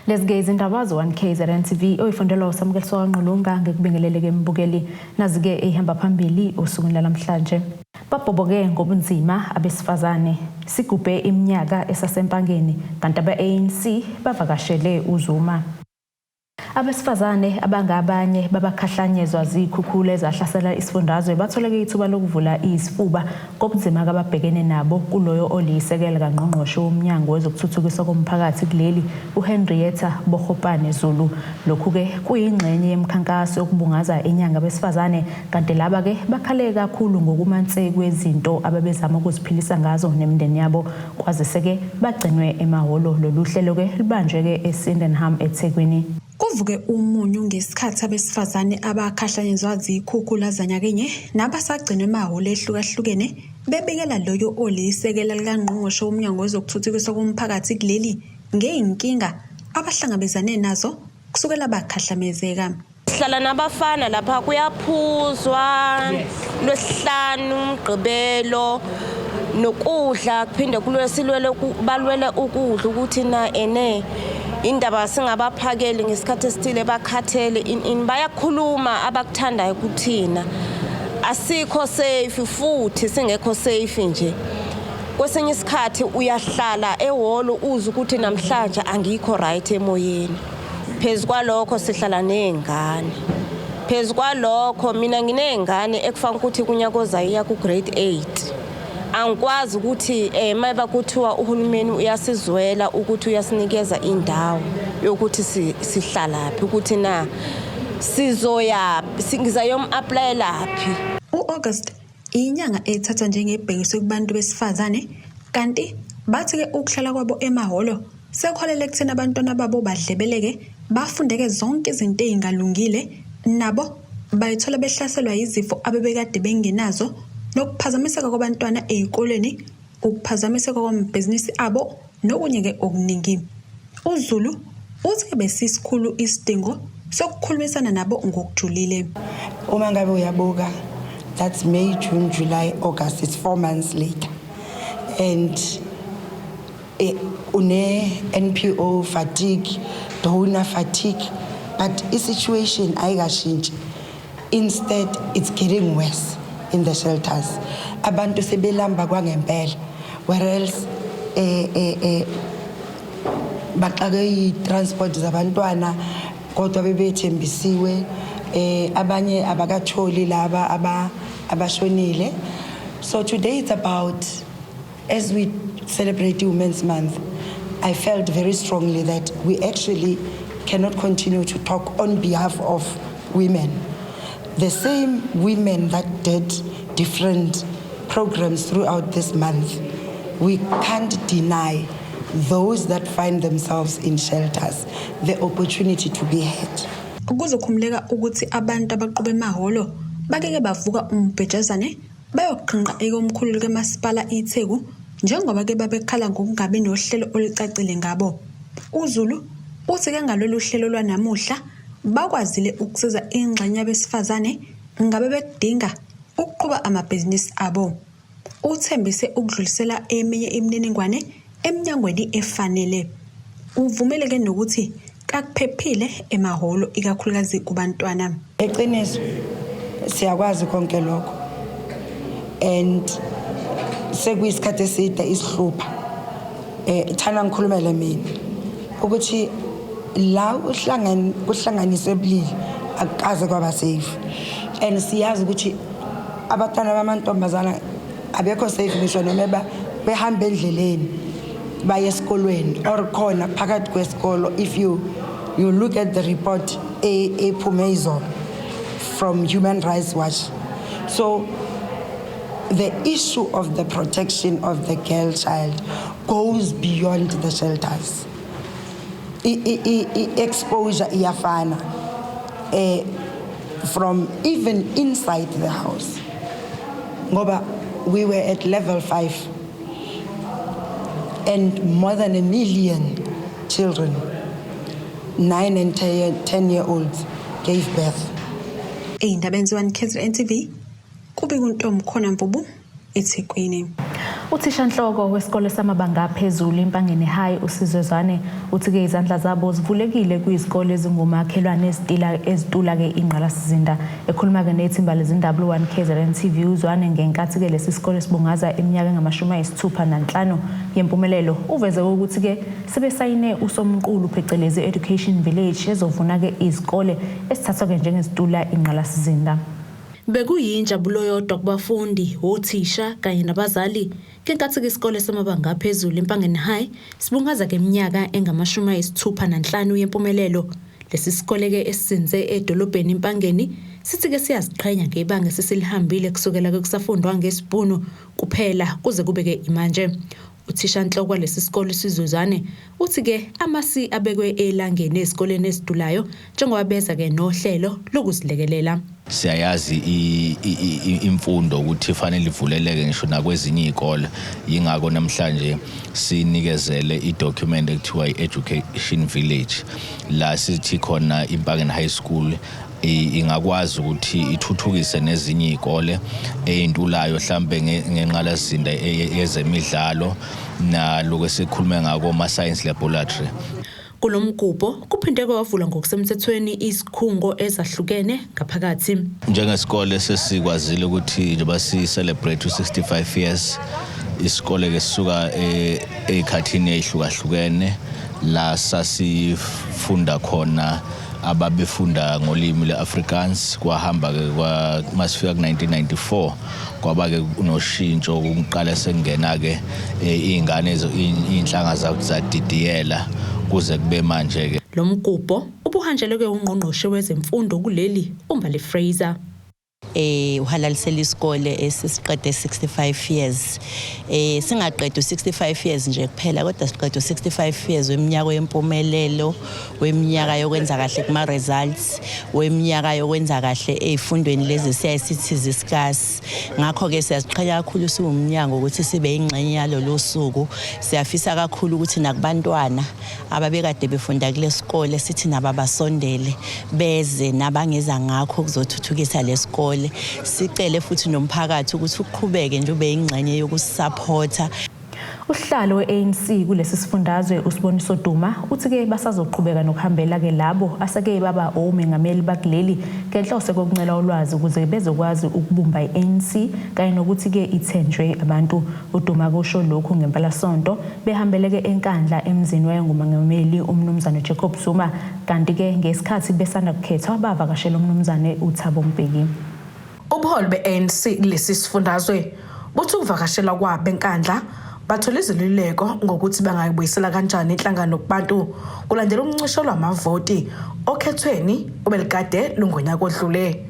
Lezi-ke izindaba ze-1 KZN TV oyifundelwa uSamukeliswa kaNgqulunga. Ngikubingelele-ke mbukeli. Nazi-ke eyihamba phambili osukwini lwanamhlanje. Babhoboke ngobunzima abesifazane. Sigubhe iminyaka esaseMpangeni kanti abe-ANC bavakashele uZuma. Abesifazane abangabanye babakhahlanyezwa zikhukhula ezahlasela isifundazwe batholeke ithuba lokuvula izifuba ngobunzima ababhekene nabo kuloyo oliyisekela kangqongqoshe womnyango wezokuthuthukiswa komphakathi kuleli, uHenrietta Bogopane Zulu. Lokhu-ke kuyingxenye yemikhankaso yokubungaza inyanga abesifazane, kanti laba-ke bakhale kakhulu ngokuma nse kwezinto ababezama ukuziphilisa ngazo nemindeni yabo, kwazise-ke bagcinwe emahholo. Lolu hlelo-ke lubanjwe-ke eSydenham, eThekwini. Kuvuke umunyu ngesikhathi abesifazane abakhahlanyezwa zikhukhula zanyakenye nabasagcinwe emahholo ehlukahlukene bebikela loyo oliyisekela likangqongqoshe womnyango wezokuthuthukiswa komphakathi kuleli ngey'nkinga abahlangabezane nazo kusukela bakhahlamezeka. Sihlala nabafana lapha, kuyaphuzwa Lwesihlanu, Mgqibelo, nokudla kuphinde kulwe, silwele, balwele ukudla ukuthi na ene indaba singabaphakeli ngesikhathi esithile, bakhathele in bayakhuluma abakuthandayo kuthina. Asikho safe futhi singekho safe nje. Kwesinye isikhathi uyahlala ehholo uze ukuthi namhlanje angikho right emoyeni. Phezu kwalokho sihlala ney'ngane. Phezu kwalokho mina nginey'ngane ekufanele ukuthi kunyaka ozayo iya ku-grade 8. Angikwazi ukuthi mayiba kuthiwa uhulumeni uyasizwela ukuthi uyasinikeza indawo yokuthi sihlalaphi, ukuthi na sizoya ngizayom-aplayelaphi. U-August inyanga ethathwa njengebhekiswe kubantu besifazane, kanti bathi-ke ukuhlala kwabo emahholo sekuholele ekutheni abantwana babo badlebeleke, bafundeke zonke izinto ey'ngalungile, nabo bayithola behlaselwa yizifo abebekade bengenazo, nokuphazamiseka kwabantwana ey'koleni, ukuphazamiseka kwamabhizinisi abo nokunye-ke okuningi. UZulu uthi-ke besisikhulu isidingo sokukhulumisana nabo ngokujulile. Uma ngabe uyabuka, that's May, June, July, August, it's 4 months later and une-NPO fatigue, donor fatigue, but i-situation ayikashintshi. Instead it's getting worse in the shelters. Abantu sebelamba kwangempela, whereas baxake i-transport zabantwana, kodwa bebethembisiwe. Abanye abakatholi, laba abashonile. So today it's about, as we celebrate Women's Month, I felt very strongly that we actually cannot continue to talk on behalf of women. The same women that did different programs throughout this month, we can't deny those that find themselves in shelters the opportunity to be heard. Kuzokhumuleka ukuthi abantu abaqube emahholo bakeke bavuka umbhejazane bayoqhinqa ekomkhulu likamasipala iTheku, njengoba-ke babekhala ngokungabi nohlelo olucacile ngabo. UZulu uthi-ke ngalolu hlelo lwanamuhla bakwazile ukusiza ingxenye yabesifazane ngabe bekudinga ukuqhuba amabhizinisi abo. Uthembise ukudlulisela eminye imininingwane eminyangweni efanele. Uvumeleke nokuthi kakuphephile emahholo, ikakhulukazi kubantwana. Eqiniso, siyakwazi konke lokho and sekuyisikhathi eside isihlupha. Thana ngikhulumele mina ukuthi la kuhlanganiswe bulili akukaze kwaba safe, and siyazi ukuthi abantwana bamantombazana abekho safe ngisho noma behamba endleleni baye esikolweni or khona phakathi kwesikolo. If you look at the report ephume izolo from Human Rights Watch, so the issue of the protection of the girl child goes beyond the shelters. I-exposure iyafana from even inside the house, ngoba we were at level 5 and more than a million children, 9 and 10 year olds, gave birth. Ey'ndabeni ze-1 KZN TV, kube kuntombi khona Mvubu, eThekwini. Uthishanhloko wesikole samabanga aphezulu iMpangeni High, uSizwe Zwane, uthi-ke izandla zabo zivulekile kwizikole ezingomakhelwane ezintula-ke ingqalasizinda. Ekhuluma-ke nethimba lezindaba lu-1 KZN TV uZwane ngenkathi-ke lesi sikole sibungaza iminyaka engamashumi ayisithupha nanhlanu yempumelelo, uveze ukuthi-ke sebesayine usomqulu phecelezi Education Village ezovuna-ke izikole esithathwa-ke njengezintula ingqalasizinda. Bekuyinjabulo yodwa kubafundi, othisha kanye nabazali ngenkathi isikole samabanga aphezulu eMpangeni High sibungaza-ke iminyaka engamashumi ayisithupha nanhlanu yempumelelo. Lesi sikole-ke esizinze edolobheni iMpangeni sithi-ke siyaziqhenya ngebanga esesilihambile kusukela-ke kusafundwa ngesibhunu kuphela kuze kube-ke imanje. Uthishanhloko walesi sikole, Sizwe Zwane, uthi-ke amasi abekwe elangeni ezikoleni ezintulayo njengoba beza-ke nohlelo lokuzilekelela. Siyayazi imfundo ukuthi fanele ivuleleke ngisho nakwezinye izikole. Yingakho namhlanje sinikezele i-document ekuthiwa i-Education Village, la sithi khona iMpangeni High School ingakwazi ukuthi ithuthukise nezinye izikole eyintulayo, mhlambe ngenqalasizinda yezemidlalo naloko esikhulume ngako ma science laboratory. Kulo mgubho kuphinde kwavulwa ngokusemthethweni izikhungo ezahlukene ngaphakathi. Njengesikole sesikwazile ukuthi njengoba si-celebrate u-65 years, isikole ke sisuka ey'khathini ey'hlukahlukene la sasifunda khona ababefunda ngolimi lwe-Afrikaans. Kwahamba-ke masifika ku-1994 kwaba-ke noshintsho, kuqala sekungena-ke iy'ngane, iy'nhlanga zadidiyela kuze kube manje-ke. Lo mgubho ubuhanjelwe ungqongqoshe wezemfundo kuleli, uMbali Fraser. Uhalalisela isikole esisiqede 65 years. Singaqeda u65 years nje kuphela, kodwa siqeda u65 years weminyaka yempumelelo, weminyaka yokwenza kahle kuma results, weminyaka yokwenza kahle ezifundweni lezi siyaye sithi zisikasi. Ngakho ke siyaziqhenya kakhulu siwumnyango ukuthi sibe ingxenye yalolu suku. Siyafisa kakhulu ukuthi nakubantwana ababekade befunda kule sikole sithi nabo abasondele, beze nabangeza ngakho kuzothuthukisa lesikole. Sicele futhi nomphakathi ukuthi uqhubeke nje ube ingxenye yokusupporta. Usihlalo we-ANC kulesi sifundazwe, uSiboniso Duma, uthi-ke basazoqhubeka nokuhambela-ke labo aseke baba omengameli bakuleli ngenhloso kokuncela ulwazi ukuze bezokwazi ukubumba i-ANC kanye nokuthi-ke ithenjwe abantu. UDuma kusho lokhu ngempelasonto behambeleke eNkandla emzini wayengumengameli umnumzane Jacob Zuma, kanti-ke ngesikhathi besanda kukhethwa bavakashela umnumzane uThabo Mbeki. Ubuholi be-ANC kulesi sifundazwe buthi ukuvakashela kwabo eNkandla bathola izeluleko ngokuthi bangayibuyisela kanjani inhlangano kubantu kulandela umncisho lwamavoti okhethweni obelikade lungonyaka odlule.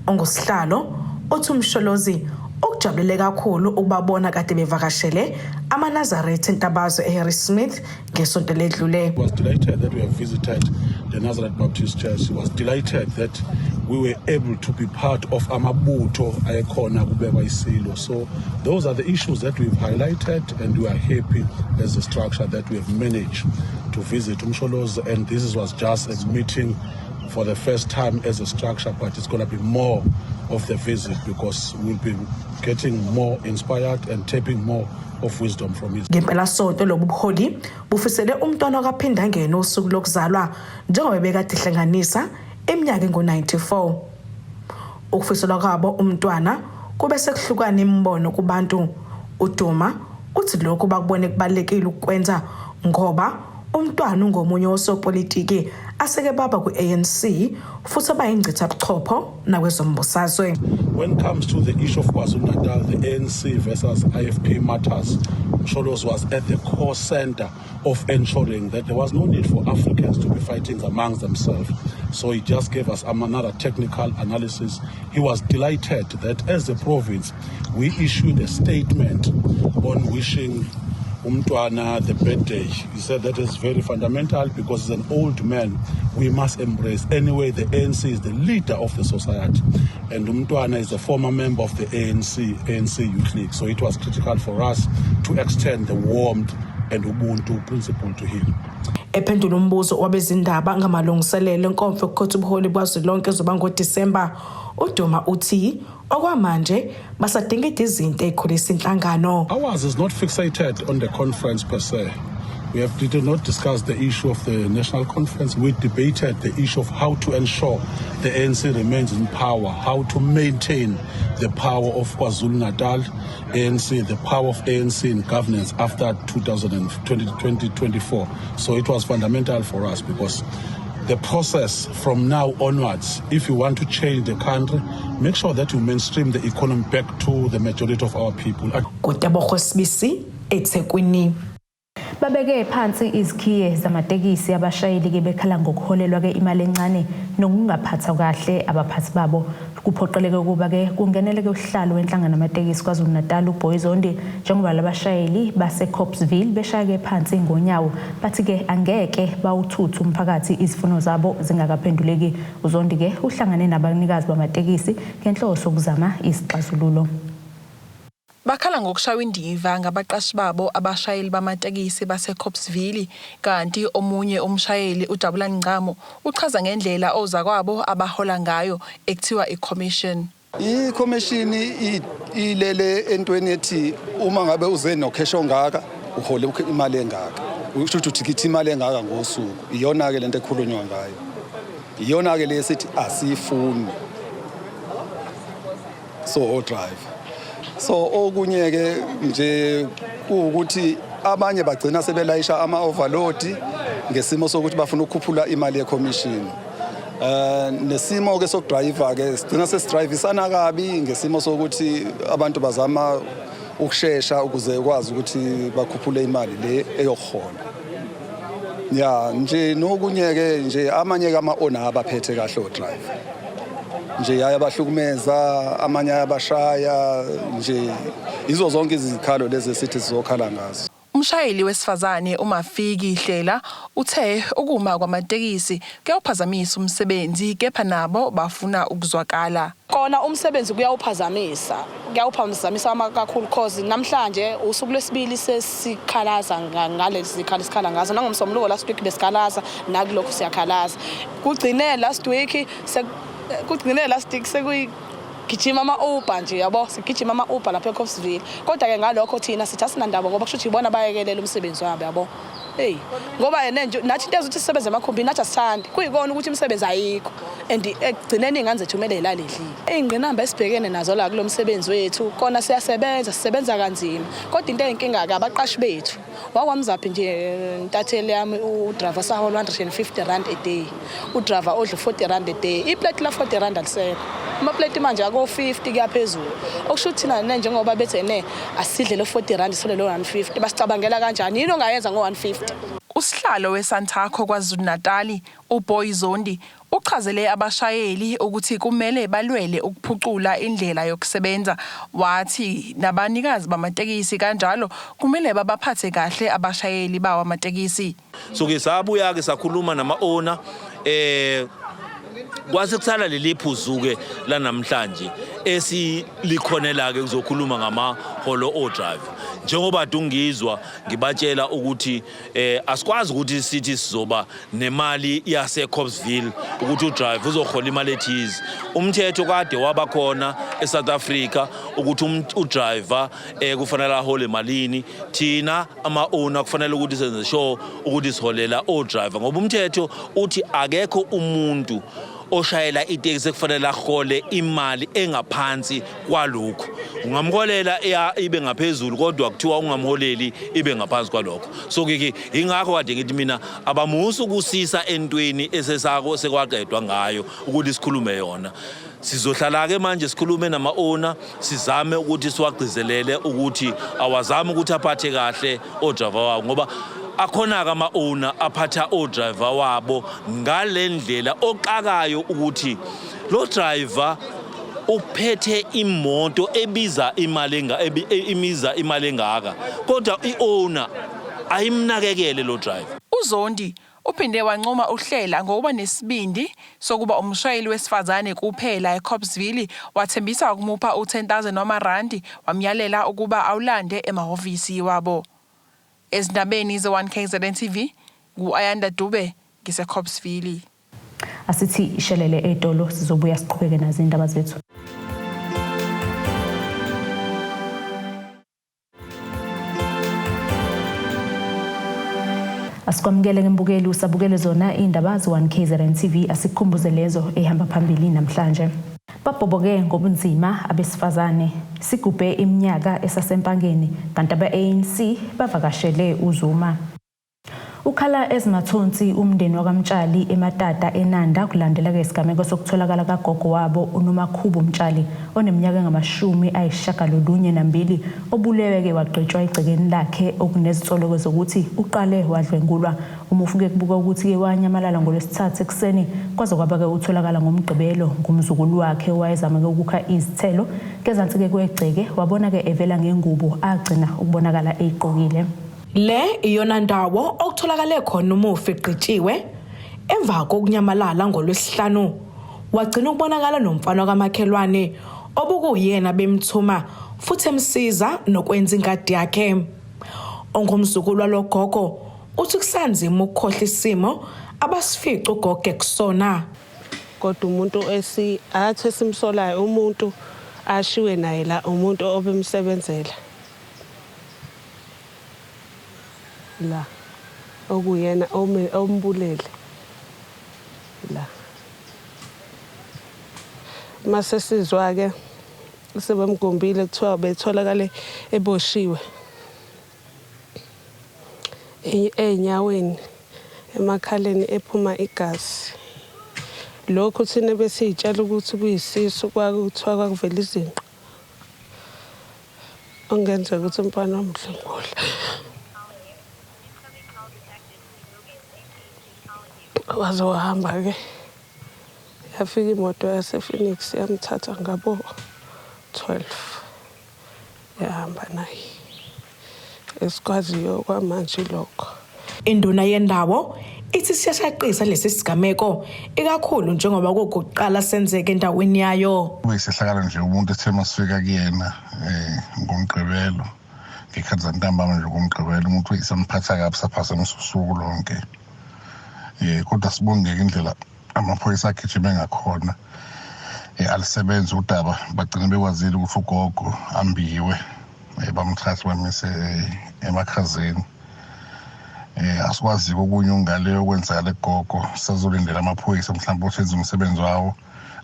Ongusihlalo uthi uMsholozi ukujabulele kakhulu ukubabona kade bevakashele amaNazaretha eNtabazwe eHarrismith ngesonto ledlule. Was delighted that we have visited the Nazareth Baptist Church. He was delighted that we were able to be part of amabutho ayekhona kubekwa isilo. So those are the issues that we've highlighted, and we are happy as a structure that we have managed to visit uMsholozi, and this was just a meeting for the first time as a structure, but it's going to be more of the visit because we'll be getting more inspired and tapping more of wisdom from his. Ngempelasonto lobu buholi bufisele umntwana kaPhindangene usuku lokuzalwa njengoba bekade ihlanganisa iminyaka engu-94. Ukufiselwa kwabo umntwana kube sekuhlukana imibono kubantu. UDuma uthi lokhu bakubone kubalulekile ukukwenza ngoba umntwana ungomunye wosopolitiki aseke baba kwi-ANC futhi abayingcitha buchopho nakwezombusazwe. When it comes to the issue of KwaZulu-Natal, the ANC versus IFP matters, Msholozi was at the core center of ensuring that there was no need for Africans to be fighting amongst themselves. So he just gave us another technical analysis. He was delighted that as a province, we issued a statement on wishing umntwana the birthday. He said that is very fundamental because he's an old man we must embrace. Anyway, the ANC is the leader of the society, and umntwana is a former member of the ANC, ANC Youth League. So it was critical for us to extend the warmth and Ubuntu principle to him. Ephendula umbuzo wabezindaba ngamalungiselelo enkomfa yokukhetha ubuholi bukazwelonke ezoba ngoDisemba, uDuma uthi okwamanje basadingida izinto ey'khulisa inhlangano. Ours is not fixated on the conference per se. We have did not discuss the issue of the national conference. We debated the issue of how to ensure the ANC remains in power, how to maintain the power of KwaZulu-Natal ANC, the power of ANC in governance after 2024. So it was fundamental for us because the process from now onwards, if you want to change the country, make sure that you mainstream the economy back to the majority of our people. KuTebogo Sibisi, eThekwini. Babeke phansi izikhiye zamatekisi abashayeli-ke bekhala ngokuholelwa-ke imali encane nokungaphathwa kahle abaphathi babo. Kuphoqeleke ukuba-ke kungeneleke usihlalo wenhlangano yamatekisi KwaZulu-Natal uBoy Zondi njengoba labashayeli baseCopesville beshayeke phansi ngonyawo bathi-ke angeke bawuthuthe umphakathi izifuno zabo zingakaphenduleki. UZondi-ke uhlangane nabanikazi bamatekisi ngenhloso yokuzama isixazululo. Bakhala ngokushaywa indiva ngabaqashi babo abashayeli bamatekisi baseCopesville kanti omunye umshayeli uJabulani Ngcamo uchaza ngendlela ozakwabo abahola ngayo ekuthiwa i-commission. I-commission ilele entweni ethi uma ngabe uze no-cash ongaka uhole imali engaka. Usho ukuthi uthikitha imali engaka ngosuku. Iyona ke lento ekhulunywa ngayo. Iyona ke lesithi asifuni. So driver. So okunye ke nje ukuthi abanye bagcina sebelayisha ama overload ngesimo sokuthi bafuna ukukhuphula imali ye-commission. Nesimo ke sokudrive ke sigcina sesidrivisana kabi ngesimo sokuthi abantu bazama ukushesha ukuze ukwazi ukuthi bakhuphule imali le eyokuhola. Ya nje nokunye ke nje amanye ama owner abaphethe kahle o driver. Nje ayabahlukumeza amanye ayabashaya nje izo zonke izikhalo lezi esithi sizokhala ngazo. Umshayeli wesifazane uMafiki Hlela uthe ukuma kwamatekisi kuyawuphazamisa umsebenzi kepha nabo bafuna ukuzwakala. Kona umsebenzi kuyawuphazamisa kakhulu cause namhlanje usuku lwesibili sesikhalaza ngalezi zikhala sikhala ngazo nangomsombuluko last week besikhalaza nakulokhu siyakhalaza kugcine last week kugcine last week sekuyi gijima ama-Uber nje yabo sigijima ama-Uber lapha eCopesville kodwa-ke ngalokho thina sithi asinandaba ngoba kusho ukuthi ibona bayekelela umsebenzi wabo yabo. Hey ngoba yena nje nathi into ezothi sisebenze emakhumbini nathi asithandi kuyikona ukuthi imisebenzi ayikho and ekugcineni iy'ngane zethu kumele y'lale idlile. Iy'ngqinamba esibhekene nazo la kulo msebenzi wethu kona siyasebenza sisebenza kanzima kodwa into eyinkinga-ke abaqashi bethu wakwamzaphi nje ntatheli yami udriver sahola 150 rand a day udriver odla 40 rand a day iplate la 40 rand alisekho amaplate manje ako 50 kuyaphezulu okusho ukuthi thina ne njengoba bethe ne asidle lo 40 rand sithole lo 150 basicabangela kanjani yini ongayenza ngo 150. Usihlalo weSantaco KwaZulu-Natal uBoy Zondi uchazele abashayeli ukuthi kumele balwele ukuphucula indlela yokusebenza wathi nabanikazi bamatekisi kanjalo kumele babaphathe kahle abashayeli bawo amatekisi. So ke sabuya ke sakhuluma nama owner kwase kusala leli phuzu ke la namhlanje esilikhonela ke kuzokhuluma ngamaholo o driver njengoba dungizwa ngibatshela ukuthi asikwazi ukuthi sithi sizoba nemali yase Copesville ukuthi udriver uzohola imali ethize. Umthetho kade wabakhona eSouth Africa ukuthi udriver kufanele ahole malini. Thina ama owner kufanele ukuthi senze sure ukuthi siholela o driver ngoba umthetho uthi akekho umuntu oshayela itekisi ekufanele ahole imali engaphansi kwalokho. Ungamholela ibe ngaphezulu kodwa kuthiwa ungamholeli ibe ngaphansi kwalokho. So ke ingakho kade ngithi mina abamusa ukusisa entweni esesako sekwaqedwa ngayo ukuthi sikhulume yona. Sizohlala ke manje sikhulume nama owner sizame ukuthi siwagcizelele ukuthi awazame ukuthi aphathe kahle odriver wabo ngoba akhona ke ama owner aphatha odriver wabo ngalendlela oqakayo ukuthi lo driver uphethe imoto ebiza imali imiza imali engaka kodwa iowner ayimnakekele lo driver. UZondi uphinde wancoma uHlela ngokuba nesibindi sokuba umshayeli wesifazane kuphela eCopesville wathembisa ukumupha u10,000 wamarandi wamyalela ukuba awulande emahhovisi wabo. Ezindabeni ze-1 KZN TV, ngu-Ayanda Dube ngiseCopsville. Asithi ishelele etolo sizobuya siqhubeke nazo indaba zethu. Asikwamukele ngembukeli usabukele zona indaba ze-1 KZN TV asikukhumbuze lezo ehamba phambili namhlanje. Babhoboke ngobunzima abesifazane sigubhe iminyaka esasempangeni kanti abe-ANC bavakashele uZuma. Ukhala ezimathonsi umndeni wakaMtshali eMatata eNanda kulandela-ke isigameko sokutholakala kagogo wabo uNomakhubo Mtshali oneminyaka engu-92 obulewe-ke wagqitshwa egcekeni lakhe okunezinsolo zokuthi uqale wadlwengulwa. Umufi-ke kubuka ukuthi-ke wanyamalala ngoLwesithathu ekuseni kwaze kwaba-ke utholakala ngoMgqibelo ngumzukulu wakhe owayezama-ke ukukha izithelo ngezansi-ke kwegceke wabona-ke evela ngengubo agcina ukubonakala eyigqokile. Le iyona ndawo okutholakale khona umufi egqitshiwe emva kokunyamalala ngoLwesihlanu. Wagcina ukubonakala nomfana kamakhelwane obukuyena bemthuma futhi emsiza nokwenza ingadi yakhe. Ongumzukulu walogogo uthi kusanzima ukukhohlwa isimo abasifica ugogo ekusona. Kodwa umuntu esi athi esimsolayo umuntu ashiwe naye la umuntu obemsebenzela. La okuyena ombulele la mase sizwa ke sebemgombile kuthiwa betholakale eboshiwe ey'nyaweni emakhaleni ephuma igazi lokhu thina besiy'tshela ukuthi kuyisisu kwakuthiwa kwakuvela izinqa Okungenzeka ukuthi umfana wamdlwengula. Waze wahamba-ke yafika imoto yasePhoenix yamthatha ngabo-12 yahamba naye. Esikwaziyo kwamanje ilokho. Induna yendawo ithi siyashaqisa lesi sigameko ikakhulu njengoba kuwukuqala senzeke endaweni yayo. Kube isehlakalo nje umuntu ethe masifika kuyena um ngomgqibelo ngekhathi zantambama nje ngomgqibelo umuntu isamphatha kabi saphazamisa usuku lonke um kodwa sibongeke indlela amaphoyisa agijime ngakhona um alisebenza udaba bagcine bekwazile ukuthi ugogo ambiwe um bamthathe bamise emakhazeni eh asikwazi okunye ongale okwenzakala egogo sazolindela amaphoyisa mhlawumbe ukuthi enze umsebenzi wawo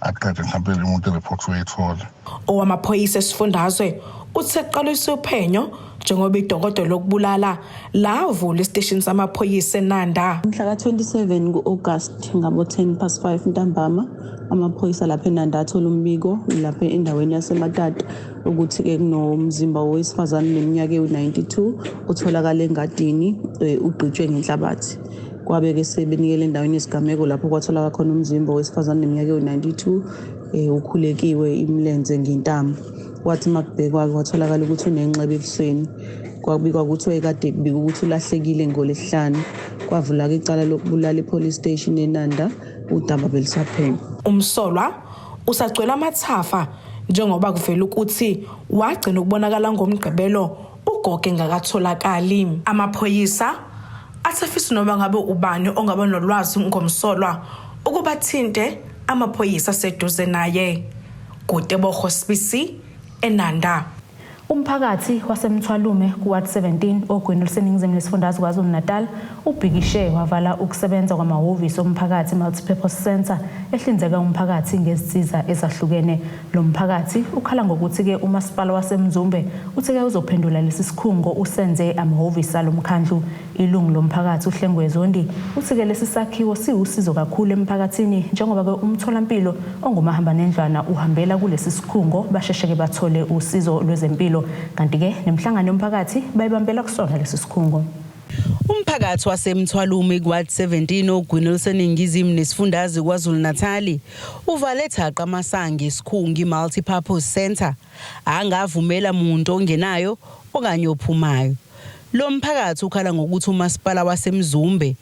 aqede mhlawumbe umuntu ireport uyayithola Owamaphoyisa esifundazwe uthe kuqaliswe uphenyo njengoba idokodo lokubulala lavula esiteshini samaphoyisa eNanda. Mhla ka-27 ku-August ngabo-10 past 5 ntambama amaphoyisa lapha eNanda athola umbiko lapha endaweni yaseMatata ukuthi-ke kunomzimba wowesifazane neminyaka ewu-92 otholakala engadini eh, ugqitshwe ngenhlabathi kwabe-ke sebenikele endaweni yesigameko lapho kwatholaka khona umzimba wowesifazane neminyaka ewu-92 um eh, ukhulekiwe imilenze ngentambo kwathi uma kubhekwa-ke kwatholakala ukuthi unenxeba ebusweni kwabikwa ukuthi wayekade kubika ukuthi ulahlekile ngolwesihlanu kwavulaka icala lokubulala i-police station enanda udaba belusaphenywa umsolwa usagcwele amathafa njengoba kuvela ukuthi wagcina ukubonakala ngoMgqibelo ugogo engakatholakali. Amaphoyisa athe afisa noma ngabe ubani ongaba nolwazi ngomsolwa ukuba athinte amaphoyisa aseduze naye. Kutebogo Sibisi, eNanda. Umphakathi waseMthwalume ku-Ward 17 ogwini oluseningizimu nesifundazwe KwaZulu-Natal ubhikishe wavala ukusebenza kwamahhovisi omphakathi Multipurpose Centre ehlinzeka umphakathi ngezinsiza ezahlukene. Lo mphakathi ukhala ngokuthi-ke umasipala waseMzumbe uthi-ke uzophendula lesi sikhungo usenze amahhovisi alo mkhandlu. Ilungu lomphakathi uHlengwe Zondi uthi-ke lesi sakhiwo siwusizo kakhulu emphakathini njengoba-ke umtholampilo ongumahambanendlwana uhambela kulesi sikhungo basheshe-ke bathole usizo lwezempilo kanti-ke nemihlangano yomphakathi bayibambela kusona lesi sikhungo. Umphakathi waseMthwalume kuWard 17 ogwini oluseningizimu nesifundazwe KwaZulu-Natali uvale thaqa amasango esikhungo i-Multi-Purpose Centre angavumela muntu ongenayo okanye ophumayo. Lo mphakathi ukhala ngokuthi umasipala waseMzumbe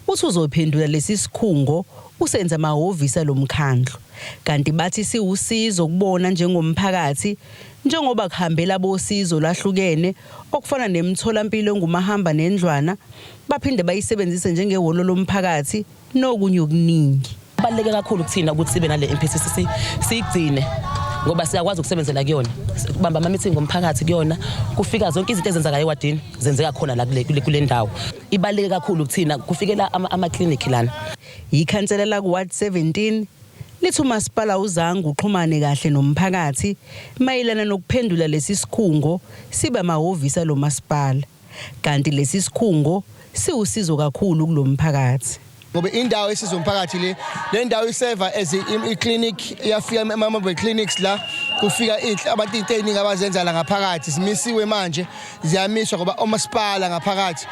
uthi uzophendula lesi sikhungo usenza amahhovisi alomkhandlu kanti bathi siwusizo kubona njengomphakathi njengoba kuhambela bosizo lahlukene okufana nemitholampilo engumahamba nendlwana baphinde bayisebenzise njengehholo lomphakathi nokunye okuningi. Kubaluleke kakhulu kuthina ukuthi sibe nale MPCC siyigcine ngoba siyakwazi ukusebenzela kuyona, kubamba ama-meeting ngomphakathi kuyona, kufika zonke izinto ezenzekayo ewadini zenzeka khona la kule ndawo. Ibaluleke kakhulu kuthina kufikela amaklinikhi lana. Ikhansela laku-Ward 17 lithi umasipala uzange uxhumane kahle nomphakathi mayelana nokuphendula lesi sikhungo sibe amahhovisi alo masipala kanti lesi sikhungo siwusizo kakhulu kulo mphakathi. Ngoba indawo esiza umphakathi le ndawo iseva as i-clinic, iyafika ama-mobile clinics la, kufika abantu into ey'ningi abazenza la ngaphakathi zimisiwe manje, ziyamiswa ngoba omasipala ngaphakathi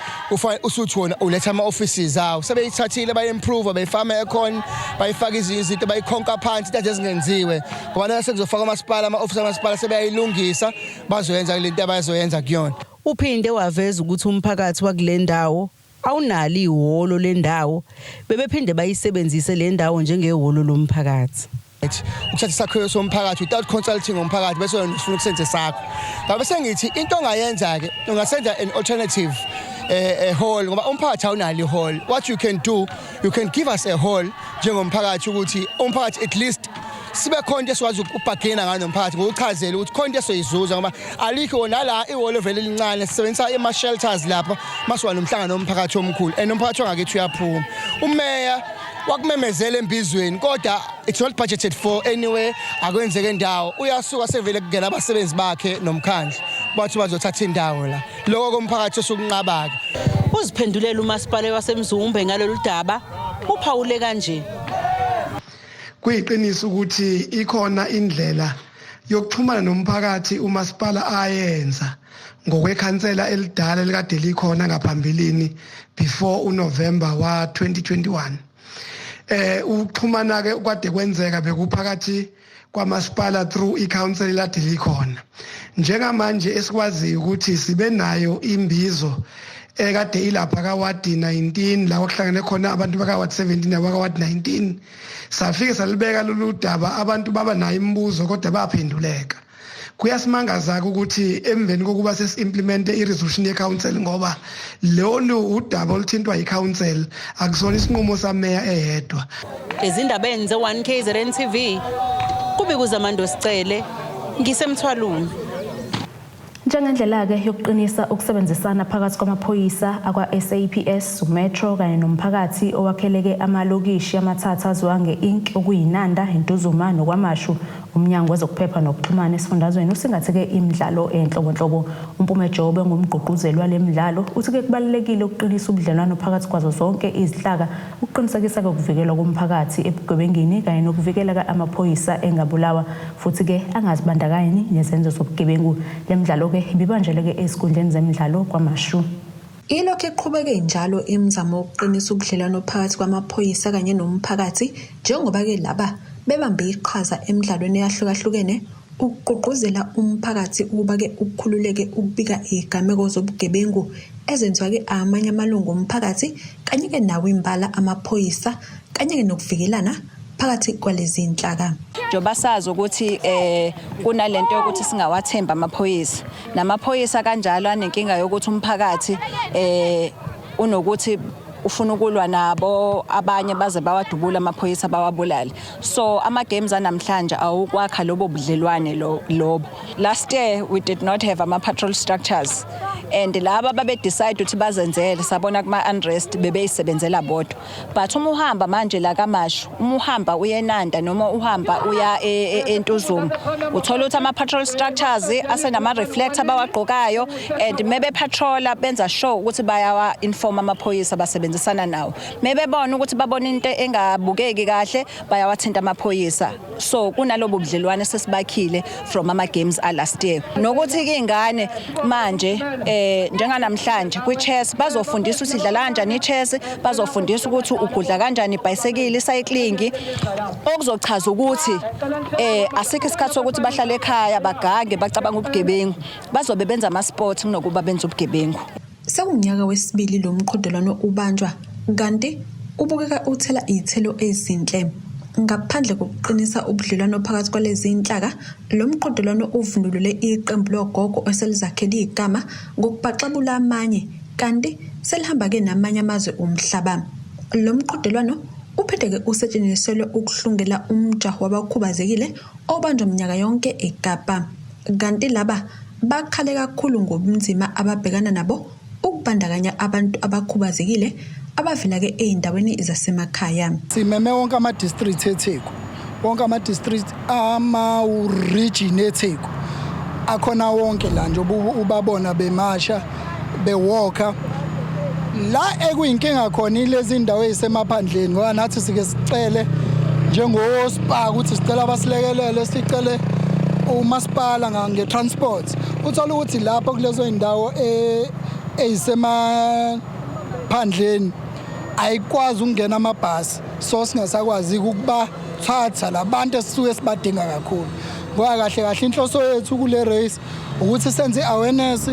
usuthi wona uletha ama-offices awo, sebeyithathile bayi-improve, bayifaka ama-aircon, bayifaka ezinye izinto, bayikhonka phansi into ezingenziwe ngoba nase kuzofaka umasipala, ama-office amasipala sebeyayilungisa, bazoyenza le nto abazoyenza kuyona. Uphinde waveza ukuthi umphakathi wakule ndawo awunalo ihholo lendawo, bebephinde bayisebenzise le ndawo njengehholo lomphakathi. Ukuthatha isakhiwo somphakathi without consulting umphakathi bese wena ufuna ukusenze sakho. Ngabe sengithi into ongayenza-ke ungasenza an alternative hall ngoba umphakathi awunalo i-hall. What you can do, you can give us a hall njengomphakathi ukuthi umphakathi at least sibe khona into esikwazi ukubhagena ngayo nomphakathi ngokuchazela ukuthi khona into esoyizuza ngoba alikho nala ihholo vele elincane, sisebenzisa ama-shelters lapha masiwa nomhlangano womphakathi omkhulu and umphakathi wangakithi uyaphuma. Umeya wakumemezela embizweni kodwa it's not budgeted for anyway, akwenzeke indawo, uyasuka sevele kungena abasebenzi bakhe nomkhandlu bathi bazothatha indawo la, lokho komphakathi osukunqaba-ke. Uziphendulela umasipala waseMzumbe ngalolu daba, uphawule kanje. Kuyiqiniso ukuthi ikhona indlela yokuxhumana nomphakathi umasipala ayenza ngokwekhansela elidala elikade likhona ngaphambilini before uNovember wa-2021. Ukuxhumana ke kwade kwenzeka bekuphakathi kwamasipala through i-council elade likhona. Njengamanje esikwaziyo ukuthi sibe nayo imbizo ekade ilapha ka-ward 19 la kuhlangene khona abantu baka-ward 17 nabaka-ward 19, safike salibeka lolu daba, abantu baba nayo imibuzo kodwa baphenduleka. Kuyasimangaza ukuthi emveni kokuba sesi-implemente i-resolution ye-council, ngoba lolu udaba oluthintwa yi-council akusona isinqumo sameya eyedwa. Ezindabeni ze-1 KZN TV kubikuZamando Sicele, ngisemthwalume. Njengendlela-ke yokuqinisa ukusebenzisana phakathi kwamaphoyisa akwa-SAPS, uMetro kanye nomphakathi owakheleke amalokishi amathathu aziwa nge-Ink okuyiNanda, Intuzuma noKwaMashu, uMnyango Wezokuphepha Nokuxhumana esifundazweni usingatheke imidlalo enhlobonhlobo. UMpume Jobe ngumgqugquzeli wale midlalo uthi-ke kubalulekile ukuqinisa ubudlelwano phakathi kwazo zonke izinhlaka ukuqinisekisa-ke ukuvikelwa komphakathi ebugebengini kanye nokuvikeleka amaphoyisa engabulawa futhi-ke angazibandakanyi nezenzo zobugebengu. Le midlalo-ke ibibanjelwe-ke ezinkundleni zemidlalo KwaMashu. Ilokhu iqhubeke njalo imizamo yokuqinisa ubudlelwano phakathi kwamaphoyisa kanye nomphakathi njengoba-ke laba bebambe iqhaza emidlalweni eyahlukahlukene ukugqugquzela umphakathi ukuba-ke ukhululeke ukubika izigameko zobugebengu ezenziwa-ke amanye amalungu omphakathi kanye-ke nawo imbala amaphoyisa kanye-ke nokuvikelana phakathi kwalezi nhlaka. Njengoba sazi ukuthi kunalento yokuthi singawathemba amaphoyisa, namaphoyisa kanjalo anenkinga yokuthi umphakathi unokuthi ufuna ukulwa nabo, abanye baze bawadubula amaphoyisa bawabulale. So ama games anamhlanje awukwakha lobo budlelwane lobo. Last year we did not have ama patrol structures and laba babe decide ukuthi bazenzele, sabona kuma unrest bebeyisebenzela bodwa. But uma uhamba manje la KaMashu, uma uhamba uye eNanda noma uhamba uya eNtuzuma, uthola ukuthi ama patrol structures asenama reflector abawagqokayo and mebe patrola benza sure ukuthi bayawa inform amaphoyisa basebenzisana nawo. Mebebona ukuthi babona into engabukeki kahle bayawathinta amaphoyisa. So kunalobo budlelwane sesibakhile from ama games a last year. Nokuthi ke ingane manje njenganamhlanje kwi chess bazofundisa ukuthi idlala kanjani i chess, bazofundisa ukuthi ugudla kanjani ibhayisekili, cycling, okuzochaza ukuthi asikho isikhathi sokuthi bahlale ekhaya bagange bacabanga ubugebengu, bazobe benza ama sport kunokuba benza ubugebengu. Sekunyaka wesibili lo mqhudelwano ubanjwa kanti ubukeka uthela iy'thelo ezinhle. Ngaphandle kokuqinisa ubudlelwano phakathi kwalezi nhlaka, lo mqhudelwano uvundulule iqembu logogo eselizakhele igama ngokubhaxabula amanye kanti selihamba-ke namanye amazwe omhlaba. Lo mqhudelwano uphinde-ke usetshenziselwe ukuhlungela umjaho wabakhubazekile obanjwa minyaka yonke eKapa. Kanti laba bakhale kakhulu ngobunzima ababhekana nabo ukubandakanya abantu abakhubazekile abavela-ke ey'ndaweni zasemakhaya. Simeme wonke ama-district eTheku, wonke ama-district ama-region eTheku akhona wonke la nje ubabona bemasha bewalker la ekuyinkinga khona ilezi ndawo ezisemaphandleni ngoba nathi sike sicele njengoSpar ukuthi sicela basilekelele sicele umasipala nge-transport uthola ukuthi lapho kulezo zindawo ezisemaphandleni ayikwazi ukungena amabhasi so singasakwazi ukubathatha labantu esisuke sibadinga kakhulu ngoba kahle kahle inhloso yethu kule race ukuthi senze i-awareness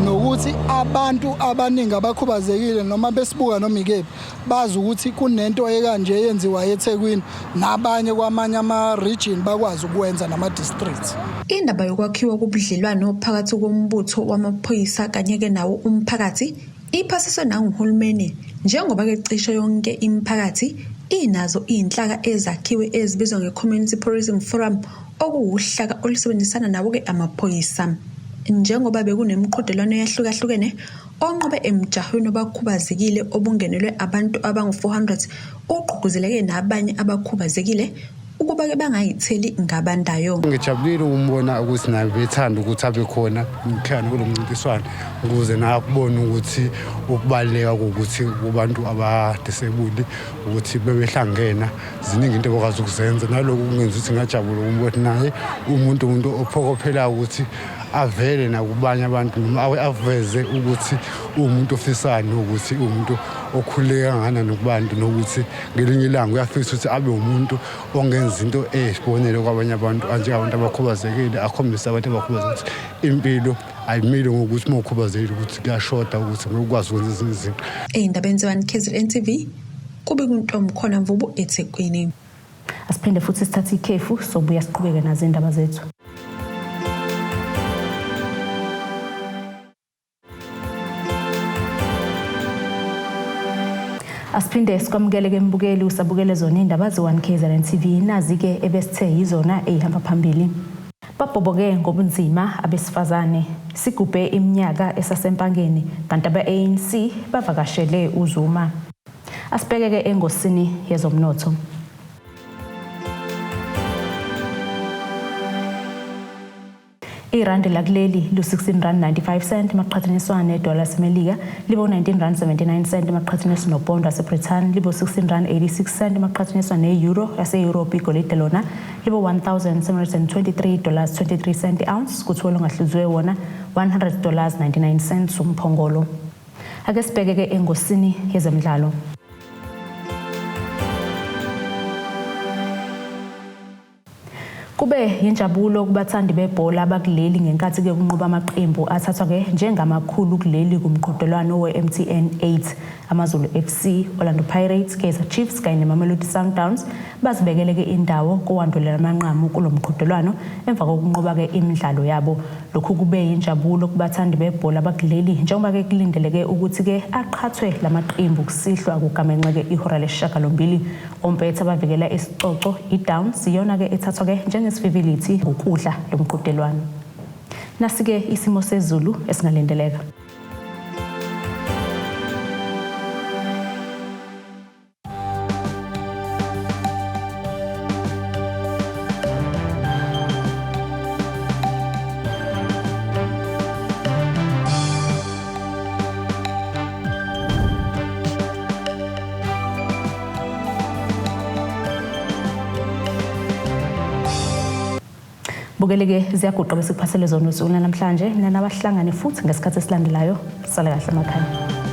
nokuthi abantu abaningi abakhubazekile noma besibuka noma ikephi bazi ukuthi kunento ekanje eyenziwa eThekwini nabanye kwamanye ama-region bakwazi ukwenza nama-districts. Indaba yokwakhiwa kobudlelwano phakathi kombutho wamaphoyisa kanye-ke nawo umphakathi iphasiswe nanguhulumeni njengoba-ke cishe yonke imiphakathi inazo iy'nhlaka ezakhiwe ezibizwa nge-Community Policing Forum okuwuhlaka olusebenzisana nawo-ke amaphoyisa. Njengoba bekunemiqhudelwano eyahlukahlukene onqobe emjahweni wabakhubazekile obungenelwe abantu abangu-400 ugqugquzeleke nabanye abakhubazekile ukuba-ke bangayitheli ngabandayo. Ngijabulile ukumbona ukuthi naye bethanda ukuthi abe khona ngikhona kulo mncintiswano ukuze naye akubone ukuthi ukubaluleka kokuthi kubantu abadisebled ukuthi bebehlangena ziningi into abakwazi ukuzenza naloku kungenza ukuthi ngajabula ukumbona naye umuntu umuntu ophokophelayo ukuthi avele nakubanye abantu noma aveze ukuthi uwumuntu ofisani ukuthi uwumuntu okhululeke kangakanani kubantu nokuthi ngelinye ilanga uyafisa ukuthi abe umuntu ongenza into eyisibonelo kwabanye abantu anjengabantu abakhubazekile akhombise abantu abakhubazekile ukuthi impilo ayimile ngokuthi uma ukhubazekile ukuthi kuyashoda ukuthi ngeke ukwazi ukwenza ezinye izinto. Ey'ndabeni ze-1 KZN TV kube kuNtomkhona Mvubu eThekwini. Asiphinde futhi sithathe ikhefu sobuya siqhubeke nazo indaba zethu. Asiphinde sikwamukele ke mbukeli usabukele zona indaba ze-1 KZN TV nazi-ke ebesithe yizona eyihamba phambili. Babhoboke ngobunzima abesifazane sigubhe iminyaka esasempangeni kanti abe-ANC bavakashele uZuma. Asibheke-ke engosini yezomnotho. Irandi lakuleli lu-16 rand 95 cent maqhathaniswa nedola laseMelika libo 19 rand 79 cent maqhathaniswa nopondo waseBrithani libo 16 rand 86 cent maqhathaniswa ne-euro yase-Europe igolide lona libo 1723 dollars 23 cent ounce kuthiwa longahluziwe wona 100 dollars 99 cents umphongolo. Ake sibheke-ke engosini yezemidlalo. Kube yinjabulo kubathandi bebhola abakuleli ngenkathi-ke kunqoba amaqembu athathwa-ke njengamakhulu kuleli kumqhudelwano we-MTN 8. AmaZulu FC, Orlando Pirates, Kaizer Chiefs kanye neMamelodi Sundowns bazibekele-ke indawo kowandulela amanqamu kulo mqhudelwano emva kokunqoba-ke imidlalo yabo. Lokhu kube yinjabulo kubathandi bebhola abakuleli njengoba-ke kulindeleke ukuthi-ke aqhathwe lamaqembu kusihlwa kugamenxeke ihora lesishiyagalombili. Ompetha abavikela isicoco i-Downs iyona-ke ethathwa-ke njengesivivilithi ngokudla lo mqhudelwano. Nasi-ke isimo sezulu esingalindeleka. Bukele-ke ziyaguqa bese kuphathele zona usuku namhlanje. Mina nabahlangane futhi ngesikhathi esilandelayo. Sale kahle emakhaya.